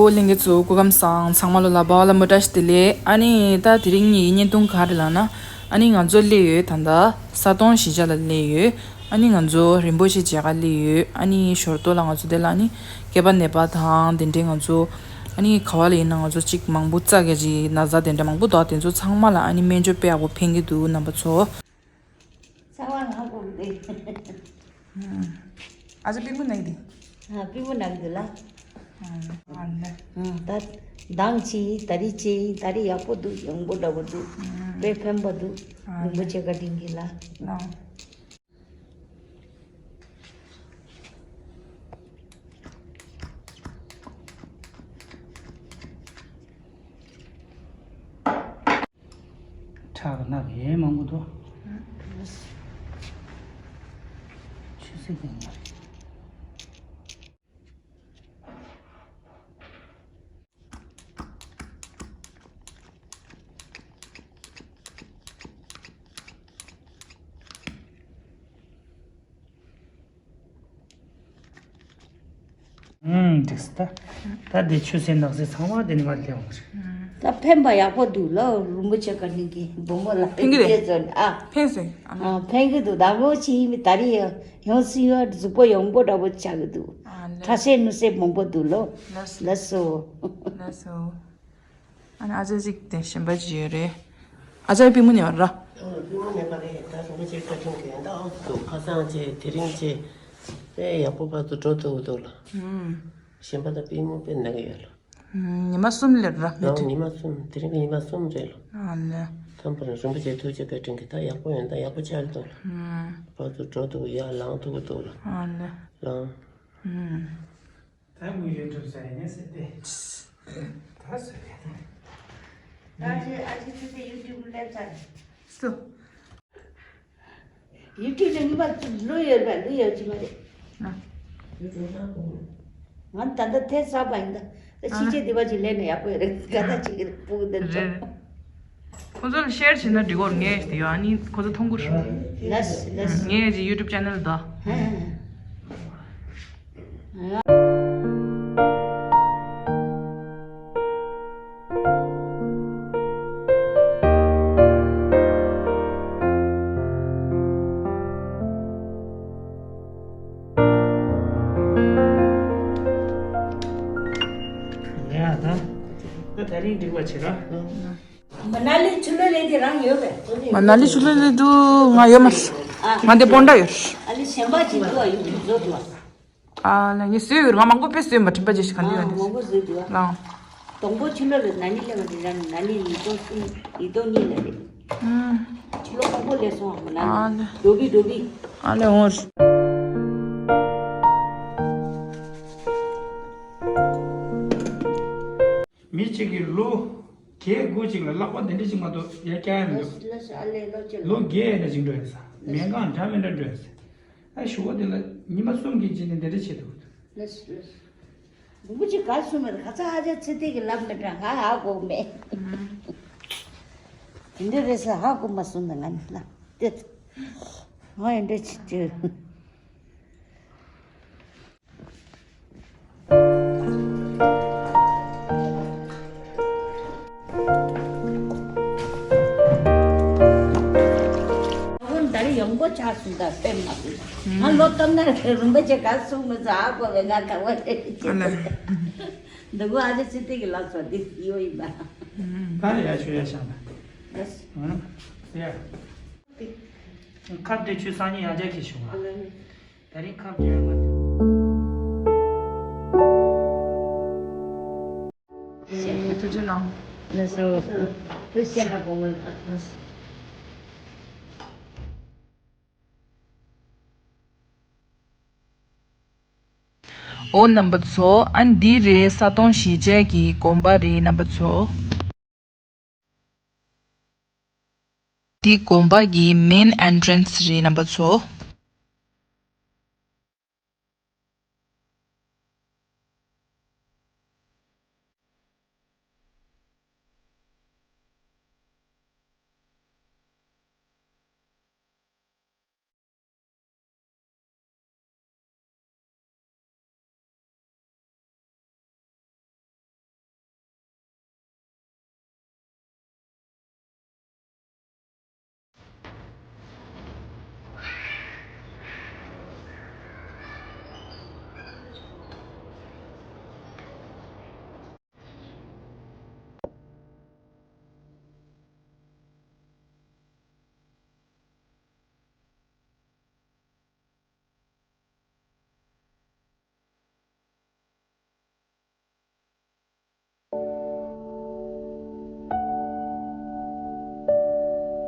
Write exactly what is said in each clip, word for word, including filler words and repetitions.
ཨོ་ལྷན་རྒྱས་ཚོ་སྐུ་ཁམས་བཟང་། ཚང་མ་ལོ་ལ་བ་ལ་མོ་བཀྲ་ཤིས་བདེ་ལེགས། ཨ་ནི་ད་དེ་རིང་ངའི་བརྙན་ཐུང་ག་རེ་ལབ་ན། ཨ་ནི་ང་ཚོ་སླེབས་ཡོད། ད་ལྟ་ས་སྟོང་གཞིས་ཆགས་ལ་སླེབས་ཡོད། ཨ་ནི་ང་ཚོ་རིན་པོ་ཆེ་མཇལ་ཁ་སླེབས་ཡོད། ཨ་ནི་ཞོར་དུ་ལ་ང་ཚོ་དེ་ལ་ཨ་ནི་སྐེད་པ་ནད་པ་དང་དེ་འདྲའི་ང་ཚོ་ཨ་ནི་ག་བ་ལ་ཡིན་ན་ང་ཚོ་གཅིག་མང་པོ་རྩ་གི་ཅིག་ན་ཚ་དེ་འདྲ་མང་པོ་འདུག་དེ་ཚོ་ཚང་མ་ལ་ཨ་ནི་སྨན་བཅོས་དཔེ་ཡག་པོ་ཕན་གྱི་འདུག་རྣམ་པ་ཚོ། ཚ་བ་ང་གོ་གི་འདུག་ཨ་ཅག་པུས་མོ་ན་གི་འདུག་ཨ། པུས་མོ་ན་གི་འདུག་ལ། ཨ་ལེ། ཨ། ད་མདང་ཅིག་ད་རིས་ཅིག་ད་རིས་ཡག་པོ་འདུག་ཡོང་པོ་འདྲ་པོ་འདུག་དཔེ་ཕན་པ་འདུག་ཨ་རིན་པོ་ཆེ་བཀའ་དྲིན་གྱིས་ལ། ཨ། ཁྲག་གི་ནག་ཡས་མང་པོ་འདུག་ཆུ་སེར་ལྡན་པ་རེད། ཨུམ། འགྲིག་སོང་། ད་ད་འདི་ཆུ་སེར་ནག་སེར་ཚང་མ་འདི་ནས་མར་སླེབས་འོང་གི་རེད། ད་ཕན་པ་ཡག་པོ་འདུག་ལོ། རིན་པོ་ཆེ་བཀའ་དྲིན་གྱིས་བུ་མོ་ལ་ཕན་གྱི་རེད། ཨ། ཕན་སོང་། ཨ། ཕན་གྱི་འདུག་ད་མོ་ཆེ་ཡིན་མི་ད་རེས་ཡང་སྲིད་ཡོད་གཟུགས་པོ་ཡོང་པོ་འདྲ་པོ་ཆགས་ཀྱི་འདུག་ཨ་ལེ། ཁྲ་སེར་ནུ་སེར་མང་པོ་འདུག་ལོ། ལགས་སོ། ལགས་སོ། ལགས་སོ། ཨ་ནི་ཨ་ཅག་ཅིག་དེ་གཞན་པ་ཅིག་ཡོད་རེད། ཨ་ཅག་པུས་མོ་ན་བ་ར། ཨ། པུས་མོ་ན་པ་རེད། ད་རིན་པོ་ཆེ་བཀའ་དྲིན་གྱིས་ད་ཨ་འདུག་ཁ་སང་བྱས་དེ་རིང་བྱས་དཔེ་ཡག་པོ་བར་དུ་འགྲོ་ཐུབ་འདུག་ལ། ཨུམ། གཞན་པ་ད་པུས་མོ་དཔེ་ན་གི་ཡོད་ལ། ཨུམ། ཉི་མ་གསུམ་སླེབས་ར་མེད་ལོ། དུས། ཉི་མ་གསུམ། དེ་རིང་གི་ཉི་མ་གསུམ་རེད་ལོ། ཨ་ལེ། ཐམ་པ་ར་རིན་པོ་ཆེ་ཐུགས་རྗེ་བཀའ་དྲིན་གྱིས་ད་ཡག་པོ་ཡོད། ད་ཡག་པོ་ཆགས་ཀྱི་འདུག་ལ། ཨུམ། བར་དུ་འགྲོ་ཐུབ་ཡ་ལངས་ཐུབ་ཀྱི་འདུག་ལ། ཨ་ལེ། ལངས། ཨུམ། ད་ངུ་ཡོད་གྲུབ་ས་ཡིན་ཟེར་ཏེ། ད་ཟེར་ཡ་ད། ད་ཨ་ཅེ་ཨ་ཅེ་ཚེ་ཏེ་ཡུ་ཊུབ་སླེབས་ཚར། སུ། ཡུ་ཊུབ་ནས་ངུ་མ་ལུས་ཡོད་པ་ལུས་ཡོད་ཀྱི་མ་རེད། ཨ། ང་ད་ལྟ་ཐེ་ས་པ་ཡིན་ད། ད་ཕྱི་རྒྱལ་སྡེ་བ་ཅིག་ལས་ནས་ཡག་པོ་ཡོད་རེད། ག་ད་ཅིག་རེད་སྤུ་གུ་འདི་ཚོ། རེད། ཁོ་ཚོ་ལ་ཤེར་བྱེད་ན་འགྲིག་གོ་ངས་ཡོད། ཨ་ནི་ཁོ་ཚོ་མཐོང་གི་རེད། ལགས་ལགས། ངས་ཀྱི་ཡུ་ཊུབ་ཅེ་ནལ་ད། ཧ་ཧ། ཡ་ད། ད་དེ་རིང་འགྲིག་པ་བྱེད་ར། མ་ན་ལི་ཆུ་ལོ་ལེ་དེ་རང་ཡོད་པས། མ་ན་ལི་ཆུ་ལོ་ལེ་དུ་ང་ཡོད་མ་རེད། ང་དེ་སྤོན་ཊ་ཡོད་རེད། ཨ་ལི་གཞན་པ་ཅིག་འདུག་ཡུ་ཊུབ་བཟོ་འདུག་ཨ་ལ་ངས་བཟོས་ཡོད་རེད། ང་མང་པོ་དཔེ་བཟོས་མ་དྲན་པ་ཅིག་ག་འདི་ཡོད་ཨ་མང་པོ་བཟོས་འདུག་ཨ། ལའང་། དང་པོ་ཆུ་ལོ་ལེ་ན་ནི་ལེ་མ་དེ་རང་ན་ནི་ཉིས་སྟོང་གསུམ་ཉིས་སྟོང་གཉིས་ལ་རེད། ཨུམ། ཆུ་ལོ་མང་པོ་ལེ་སོང་ཨ་མ་ན་ཨ་ལི་ལེ། འགྲོ་བི་འགྲོ་བི། ཨ་ལེ་འོང་། མི་གཅིག་གིས་ལོ་བརྒྱད་དགུ་གཅིག་ལ་ལག་པ་འདི་འདྲ་ཅིག་མ་གཏོགས་ཡར་བཀྱག་ཡ་མི་འདུག་ལགས་སོ། ཨ་ལེ་ལོ་ཅི་ལ། ལོ་བརྒྱད་ཡས་ན་ཅིག་འགྲོ་ཡ་ས། མེད་གང་འདྲ་མི་འདྲ་འགྲོ་ཡ་ས། ཨ་ཞུ་བ་འདི་ལ་ཉི་མ་གསུམ་གྱི་རྗེས་ནས་འདི་འདྲ་བྱེད་ཐུབ་ཀྱི་འདུག་ལགས་སོ་ལགས་སོ། མང་པོ་ཅིག་ག་གསུང་མེད། ཁ་ཚ་ཨ་ཅག་ཚེ་བརྟན་གྱིས་ལབ་མེད་དྲ་ང་ཧ་གོ་མེད། དེ་འདྲ་རེད་ས་ཧ་གོ་མ་སོང་ད་ང་ནི་ལ་དེ། ང་ཡང་འདྲ་བྱེད་ཀྱི། ད་རེས་ཡོང་སྒོ་ཆགས་སོང་ད་དཔེ་མ་སྲིད། ང་ལོ་སྟོན་ན་རིན་པོ་ཆེ་ག་གསུང་མི་ཚ་ཧ་གོ་བས་ང་ད་བ་རེད་ཅེས། ཨ་ལེ། འདི་གོ་ཨ་ཅེ་ཚེ་བརྟན་གྱིས་ལབ་སོང་འདི་ཡོད་ཡིན་པ། ད་ཡ་ཆོས་ཡ་ཤང་ད། ཡ། ཁབ་དེ་ཆུ་སང་ཉིན་ཡ་རྒྱ་ཁྱི་བྱུང་བ། དེ་རིང་ཁམས་ཀྱི་ཡོད་མ་ཐུབ། ཐུགས་རྗེ་གནང་། ལགས་སོ། ཐུགས་རྗེ་གནང་། ཨོ་རྣམ་པ་ཚོ། ཨ་འདི་རེད་ས་སྟོང་གཞིས་ཆགས་ཀྱི་དགོན་པ་རེད་རྣམ་པ་ཚོ། འདི་དགོན་པ་གི་མེན་ཨེན་ཊི་རན་སི་རེད་རྣམ་པ་ཚོ།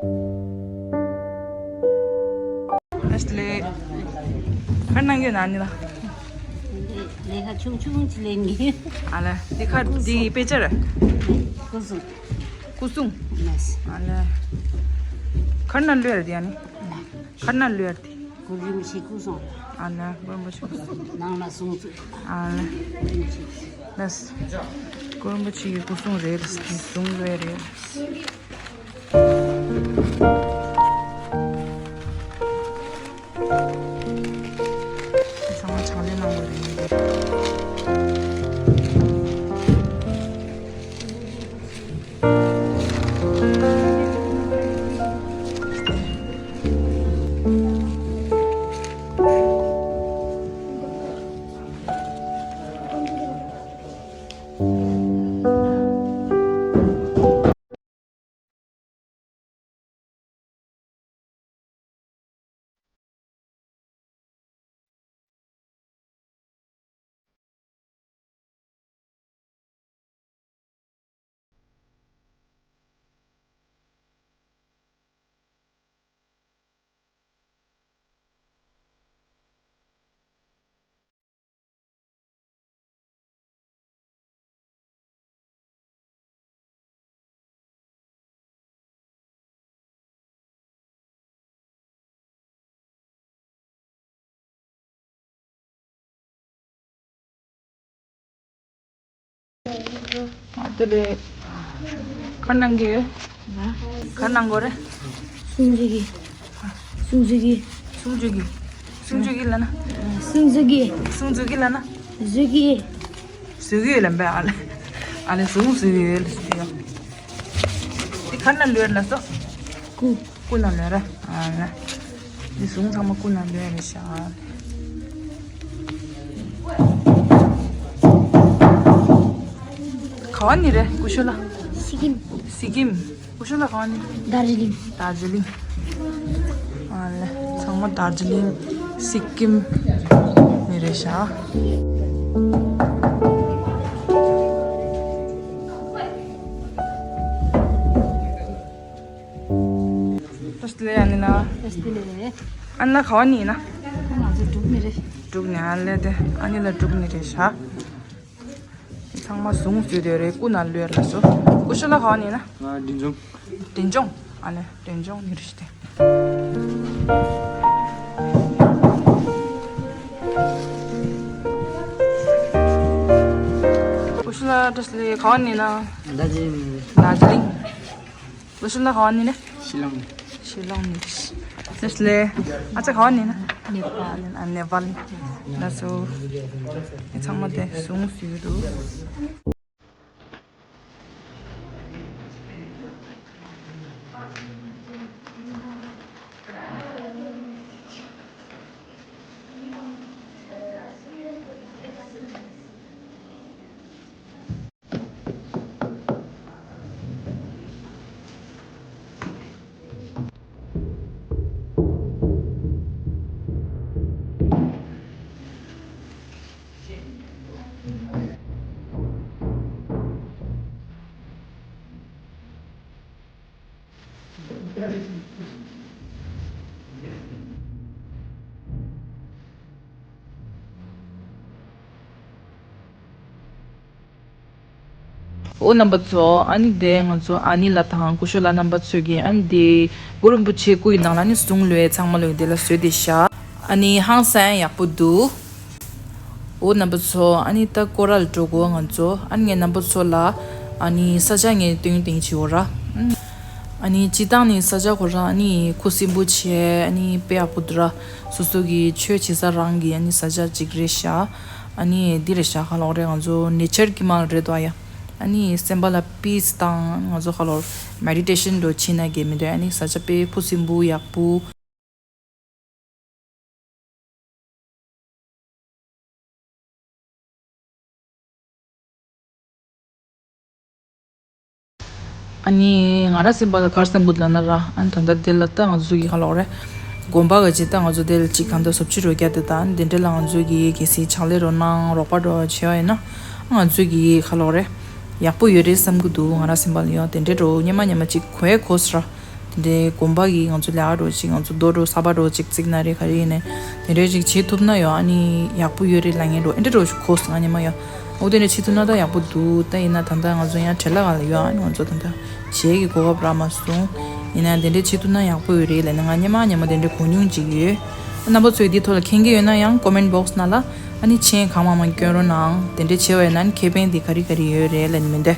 ཨ་ལེ། ཁར་གནང་གི་ན་ནི་ལ། ལས་ཀ་ཆུང་ཆུང་ཅིག་ལེན་གི། ཨ་ལེ། འདི་ཁར་འདི་དཔེ་ཆ་རེད། སྐུ་གསུང་། སྐུ་གསུང་། ཨ་ལེ། ཁར་ན་ལོས་རེད་ཡ་ནི། ཁར་ན་ལོས་རེད། གུ་རུ་རིན་པོ་ཆེ་སྐུ་གསུང་རེད། ཨ་ལེ། གུ་རུ་རིན་པོ་ཆེ་སྐུ་གསུང་། ནང་ལ་གསུང་ཚུལ། ཨ་ལེ། གུ་རུ་རིན་པོ་ཆེ། ལགས། གུ་རུ་རིན་པོ་ཆེ་གི་སྐུ་གསུང་རེད། གསུང་ལོས་རེད། ཚང་མ་ཕྱག་ལས་གནང་དགོས་རེད། ཨ་དེ་ལས་ཁ་ནང་གི་ཁ་ནང་གོ་རེ། སུང་ཟི་གི། སུང་ཟི་གི། སུང་ཟི་གི། སུང་ཟི་གི་ལ་ན། སུང་ཟི་གི། སུང་ཟི་གི་ལ་ན། ཟི་གི། ཟི་གི་ལ་འབད་ཨ་ལེ། ཨ་ལེ་སུང་ཟི་གི་ལ་ཟི་གི། དེ་ཁ་ན་ལོས་ལ་སོ། ཀུ། ཀུ་ན་ལོས་ར། ཨ་ལེ། འདི་ཟུང་ཚང་མ་ཀུ་ན་ལོས་རེད་ཤག་ག་བ་ནི་རེད་ཀུ་ཤུ་ལ། སི་ཀིམ། སི་ཀིམ། ཀུ་ཤུ་ལ་ག་བ་ནི། དར་ཇི་ལིང་། དར་ཇི་ལིང་། ཨ་ལེ། ཚང་མ་དར་ཇི་ལིང་། སི་ཀིམ་ནི་རེད་ཤག་ཏོ་སི་ལེ་ཨ་ནི་ན། ཏོ་སི་ལེ། ཨ་ན་ག་བ་ནི་ན། ང་ཚོ་འབྲུག་ནི་རེད། འབྲུག་ནི་ཨ་ལེ་དེ་ཨ་ནི་ལ་འབྲུག་ནི་རེད་ཤག་ཚང་མ་ཟུང་ཟུས་དེ་རེད་ཀུ་ན་ལོས་ལ་སོ། ཀུ་ཤུ་ལ་ག་བ་ནི་ན། ང་འབྲིང་ཆུང་། འབྲིང་ཆུང་། ཨ་ལེ་འབྲིང་ཆུང་ནི་རེད་ཤག་ཀུ་ཤུ་ལ་ཏོ་སི་ལེ་ག་བ་ནི་ན། དར་ཇི་ལིང་། དར་ཇི་ལིང་། ལོ་ཤུ་ལ་ག་བ་ནི་ནི། ཤི་ལོང་། ཤི་ལོང་ནི། ལོ་ཤུ་ལེ། ཨ་ཅག་ག་བ་ནི་ན། ནེ་པཱལ། ཨ་ནེ་པཱལ། ལ་སོ། ཨི་ཚང་མ་དེ་ཟུང་ཟུས་འདུག་ཨོ་རྣམ་པ་ཚོ། ཨ་ནི་དེ་ང་ཚོ་ཨ་ནི་ལ་དང་ཀུ་ཤུ་ལ་རྣམ་པ་ཚོས་ཀྱིས་ཨ་ནི་དེ་གུ་རུ་རིན་པོ་ཆེ་སྐུ་ཡི་ནང་ལ་ནི་ཟུང་ལོས་ཚང་མ་ལོས་དེ་ལ་བཟོས་ཏེ་བཞག་ཨ་ནི་ཧང་སང་ཡག་པོ་འདུག་ཨོ་རྣམ་པ་ཚོ། ཨ་ནི་ད་སྐོར་ར་ལ་འགྲོ་དགོས་ང་ཚོ། ཨ་ནི་ངས་རྣམ་པ་ཚོ་ལ་ཨ་ནི་ས་ཆ་ངས་སྟོན་སྟོན་བྱེད་འོ་ར། ཨ་ནི་སྤྱི་བཏང་ནི་ས་ཆ་ཁོ་རང་ཨ་ནི་ཁུ་སིམ་པོ་བྱས། ཨ་ནི་དཔེ་ཡག་པོ་འདུག་ར། སོ་སོ་གི་ཆོས་བྱེད་ས་རང་གི་ཨ་ནི་ས་ཆ་ཅིག་རེད་ཤག་ཨ་ནི་འདི་རེད་ཤག་ཁ་ལོག་རེད། ང་ཚོ་ནེ་ཅར་གི་མ་རེད་དོ་ཡ། ཨ་ནི་སེམས་པ་ལ་པིས་དང་ང་ཚོ་ཁ་ལོག་མེ་ཌི་ཊེ་ཤན་འགྲོ་ཕྱིན་ན་གི་མི་འདུག་ཨ་ནི་ས་ཆ་དཔེ་ཁུ་སིམ་པོ་ཡག་པོ། ཨ་ནི་ང་ར་སེམས་པ་ལ་གར་སེམས་པོ་ལ་ན་ར། ཨ་ནི་ད་ལྟ་དེ་ལ་ད་ང་ཚོ་གི་ཁ་ལོག་རེད། དགོན་པ་ག་ཅིག་ད་ང་ཚོ་དེ་ལ་ཅིག་གང་ལྟར་སོབ་ཆི་རོ་རྒྱ་དེ་དང་དེ་འདྲ་ལ་ང་ཚོ་གི་གལ་སྲིད་ཕྱག་ལས་རོ་གནང་རོགས་པ་རོ་བྱེད་ཡ་ཡིན་ན། ང་ཚོ་གི་ཁ་ལོག་རེད། ཡག་པོ་ཡོད་རེད་བསམ་གི་འདུག་ང་ར་སེམས་པ་ལ་ཡོད་དེ་འདྲ་རོ་སྙེ་མ་སྙེ་མ་ཅིག་གོ་ཡ་གོ་ས་ར། འདི་དགོན་པ་གི་ང་ཚོ་ལས་ཀ་འདྲ་ཅིག་ང་ཚོ་རྡོ་འདྲ་གསར་པ་འདྲ་ཅིག་བརྩིགས་ན་རེད། ག་རེ་ཡིན་ནའི་དེ་འདྲ་ཅིག་བྱེད་ཐུབ་ན་ཡང་ཨ་ནི་ཡག་པོ་ཡོད་རེད་ལབ་མཁན་འདྲ་ཨེ་འདྲ་འདྲ་ཅིག་གོ་སོང་། ང་ཉི་མ་ཡང་འོ་དེ་འདྲ་བྱེད་ཐུབ་ན་ད་ཡག་པོ་འདུག་ད་ཡིན་ན་ད་ལྟ་ང་ཚོ་ཡང་བྲེལ་ལ་ག་ལ་ཡོད། ཨ་ནི་ང་ཚོ་ད་ལྟ་བྱེད་ཀྱི་གོ་སྐབས་རག་མ་སོང་། ཡིན་ན་དེ་འདྲ་བྱེད་ཐུབ་ན་ཡག་པོ་ཡོད་རེད་ལབ་ནས་ང་སྔོན་མ་སྔོན་མ་དེ་འདྲ་གོ་མྱོང་ཅིག་ཡོད། རྣམ་པ་ཚོས་འདི་ཐོག་ལ་མཁྱེན་མཁན་ཡོད་ན་ཡང་comment box ནང་ལ་ཨ་ནི་མཆན་གང་མང་མང་སྐྱོན་རོགས་གནང་། དེ་འདྲ་བྱས་པ་ཡིན་ན་ཁེ་ཕན་འདི་ག་རེ་ག་རེ་ཡོད་རེད་ལབ་ནས་མི་འདུག་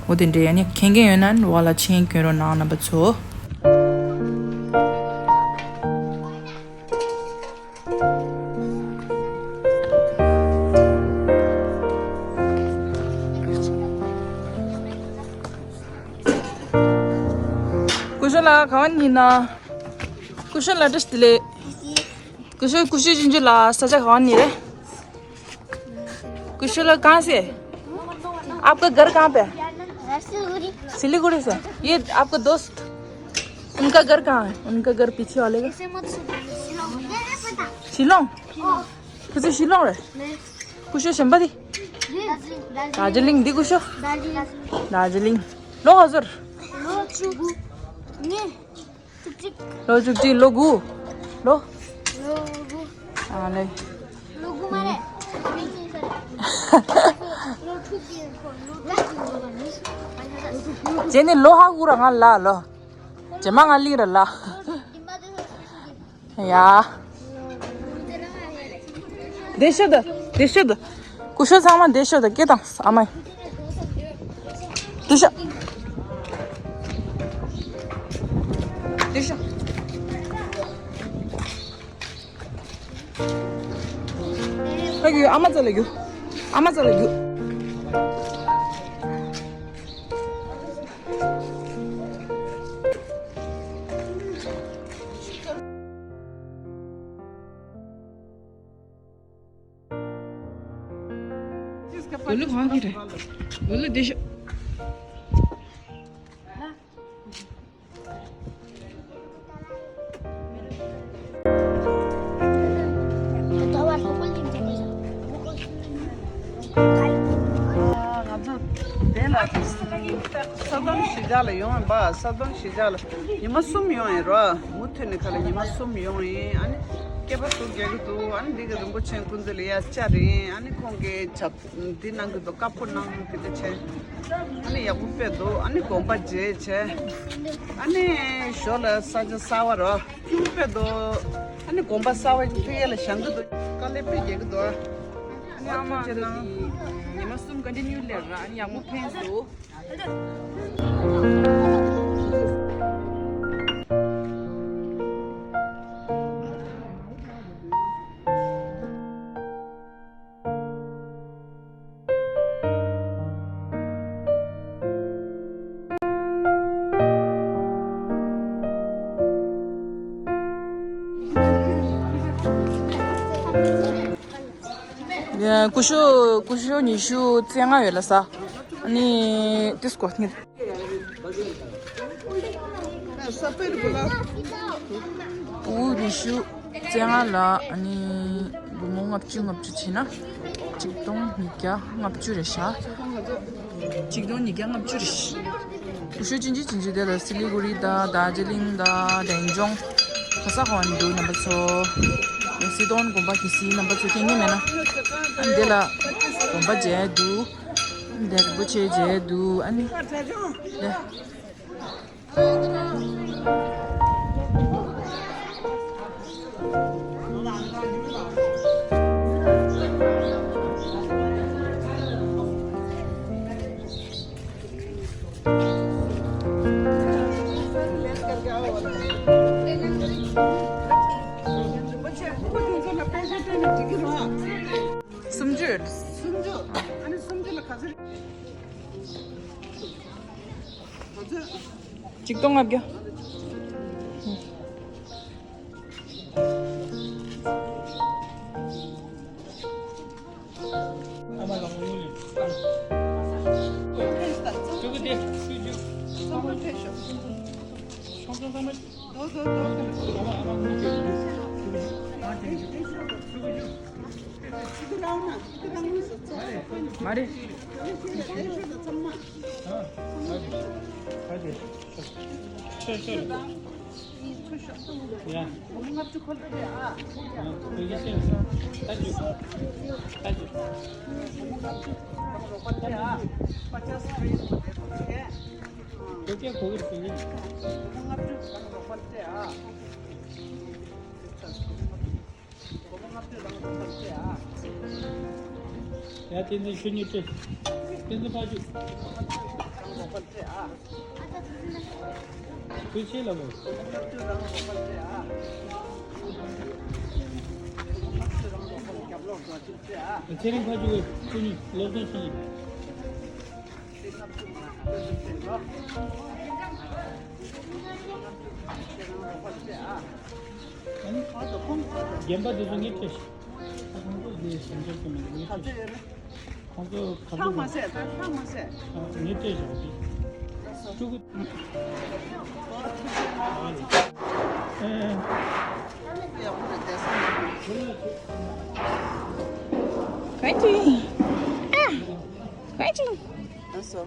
འོ་དེ་འདྲ་ཡང་ནི་མཁྱེན་མཁན་ཡོད་ན་ནི་འོག་ལ་མཆན་སྐྱོན་རོགས་གནང་རྣམ་པ་ཚོ། སྐུ་ཞབས་ལགས་ག་པར་ཡིན་ན། སྐུ་ཞབས་ལགས་བཀྲ་ཤིས་བདེ་ལེགས། སྐུ་ཞབས། སྐུ་ཞབས་ཅིན་ཅི་ལགས་ས་ཆ་ག་པར་ཡིན་རེད། कुशल कहाँ से? आपका घर कहाँ पे है? सिलीगुड़ी। सिलीगुड़ी से। ये आपका दोस्त, उनका घर कहाँ है? उनका घर पीछे वाले का। शिलोंग। किसी शिलोंग रे? कुशल शंबादी। दार्जिलिंग दी कुशल। दार्जिलिंग। लो हजर। लो चुगु। ལོ་བཅུ་གཅིག་ལོ་དགུ། ལོ། ལོ་དགུ། ཨ་ལེ། ལོ་དགུ་མ་རེད། ལོ་དྲུག་ཅིག་ལོ་དྲུག་ཅིག་རྗེས་ནས་ལོ་ཧ་གུ་ར་ང་ལ་ལོ། རྗེས་མ་ང་གླིང་ར་ལ། ཡ། བདེ་ཤོད་དང་། བདེ་ཤོད་དང་། སྐུ་ཞབས་ཚང་མ་བདེ་ཤོད་དང་། སྐད་བཏང་ཨ་མ། བདེ་ཤོད། བདེ་ཤོད། ཨ་རྒྱུ་ཨ་མ་རྩ་ལ་རྒྱུ། ཨ་མ་རྩ་ལ་རྒྱུ། ལོ་ལོ་གང་གི་རེད། ལོ་ལོ་བདེ་ཤོད། ང་ཚོ་དེ་ལ་ས་དོན་གཞིས་ཆགས་ལ་ཡོང་བ། ས་དོན་གཞིས་ཆགས་ལ་ཉི་མ་གསུམ་ཡོང་ཡིན་རོ། མུ་མཐུད་ནས་ཁ་ལ་ཉི་མ་གསུམ་ཡོང་ཡིན། ཨ་ནི་སྐྱེས་པ་ཚོ་རྒྱག་གི་འདུག་ཨ་ནི་འདི་གི་རིན་པོ་ཆེ་ཀུན་རྫོབ་ལ་ཡ་བཅར་ཡིན། ཨ་ནི་ཁོང་གིས་ཇབ་འདི་གནང་གི་འདུག་བཀའ་ཕོ་གནང་གི་འདུག་བྱས། ཨ་ནི་ཡག་པོ་དཔེ་འདུག་ཨ་ནི་དགོན་པ་མཇལ་བྱས། ཨ་ནི་ཞོར་ལ་ས་ཆ་གསར་པ་རོ། ཁྱུང་དཔེ་འདུག་ཨ་ནི་དགོན་པ་གསར་པ་ཕ་གི་ལ་བཞེངས་གི་འདུག་དཀའ་ལས་དཔེ་རྒྱག་གི་འདུག་ཨ་ནི་ཨ་མ་ཨ་ཅེ་ནང་ཉི་མ་གསུམ་ཀོན་ཊི་ནིའུ་སླེབས་ར། ཨ་ནི་ཡག་མོ་ཕན་འདུག་སྐུ་ཞབས་སྐུ་ཞབས་ཉི་ཤུ་རྩ་ལྔ་ཡོད་ལ་ས། ཨ་ནི་ཏིས་གོ་ནི། སྤུ་གུ་ཉི་ཤུ་རྩ་ལྔ་ལ་ཨ་ནི་སྒོར་མོ་ལྔ་བཅུ་ལྔ་བཅུ་བྱས་ན་ཆིག་སྟོང་ཉིས་བརྒྱ་ལྔ་བཅུ་རེད་ཤག་ཆིག་སྟོང་ཉིས་བརྒྱ་ལྔ་བཅུ་རེད་ཤག་སྐུ་ཞབས་ཅིན་ཅི་ཅིན་ཅི་དེ་ལ་སི་ལི་གུ་རི་དང་དར་ཇི་ལིང་དང་རེན་ཇོང་ག་ས་ག་བ་ནས་འདུག་རྣམ་པ་ཚོ། སི་ཏོན་དགོན་པ་གི་སི་རྣམ་པ་ཚོ་མཁྱེན་མཁན་མེད་ན། ཨ་ནི་དེ་ལ་དགོན་པ་མཇལ་འདུག་དེ་རིན་པོ་ཆེ་མཇལ་འདུག་ཨ་ནི་དེ། སུམ་ཅུ། སུམ་ཅུ། ཨ་ནི་སུམ་ཅུ་ལ་ག་ཚོད། ག་ཚོད། ཆིག་སྟོང་ལྔ་བརྒྱ། མ་རེད། ཡ། བསྟན་འཛིན་ཆོས་ཉིད་སྤྲད། བསྟན་འཛིན་ཕ་ཆུ། ཁོས་ཆེ་ལ་མོ། ཚེ་རིང་ཕ་ཆུ་བས་ཁོ་གཉིས་སློབ་སྦྱོང་བྱེད་ཀྱི། རྒན་པ་དེ་ཚོ་ངས་སྤྲད་ཤག་ཁོང་ཚོ་དེ་ཞིབ་འཇུག་གི་མི་འདུག་ངས་སྤྲད་ཤག་ཁོང་ཚོ་ག་ལྷག་མ་ཟད། ད་ལྷག་མ་ཟད། ངས་སྤྲད་ཤག་ཅིག་ཕྲུ་གུ། གང་ཅི། ཨ། གང་ཅི། ལགས་སོ།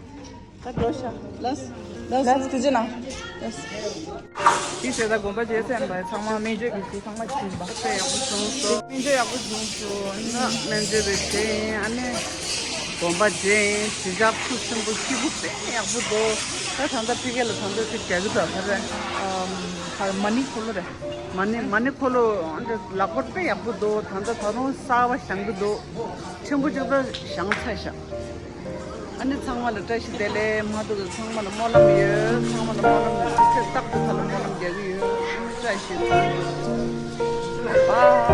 ད་འགྲོ་ཤག་ལགས། ལགས་སོ། ཐུགས་རྗེ་གནང་། ལགས། དེ་བྱས་ད་དགོན་པ་མཇལ་ཚར་བ་ཚང་མ་སྨན་བཅོས་ཀྱི་ཚུལ་ཚང་མ་བྱིན་པ། དཔེ་ཡག་པོ་བྱུང་སོང་། སྨན་བཅོས་ཡག་པོ་བྱུང་སོང་། ན་སྨན་བཅོས་རེ་བྱས། ཨ་ནི་དགོན་པ་མཇལ། བྱས་བཞག་ཐུགས་ཆེན་པོ་སྐྱིད་པོ། དཔེ་ཡག་པོ་འདུག་ད་ད་ལྟ་ཕ་གི་ལ་ད་ལྟ་ཅིག་རྒྱག་གི་འདུག་ག་རེ། ཨམ། ག་རེ། མ་ཎི་འཁོར་ལོ་རེད། མ་ཎི། མ་ཎི་འཁོར་ལོ་འདི་ལག་པ་དཔེ་ཡག་པོ་འདུག་ད་ལྟ་ད་རུང་གསར་པ་བཞེངས་ཀྱི་འདུག་ཆེན་པོ་གཅིག་ད་བཞེངས་ཚར་ཤག་ཨ་ནི་ཚང་མ་ལ་བཀྲ་ཤིས་བདེ་ལེགས། མ་ཐུག་གི་ཚང་མ་ལ་སྨོན་ལམ་ཡོད། ཚང་མ་ལ་སྨོན་ལམ་ཡོད། ཚེ་རྟག་ཏུ་ཁ་ལ་སྨོན་ལམ་རྒྱག་གི་ཡོད། ཨ་ནི་བཀྲ་ཤིས་བདེ་ལེགས། བཱའི།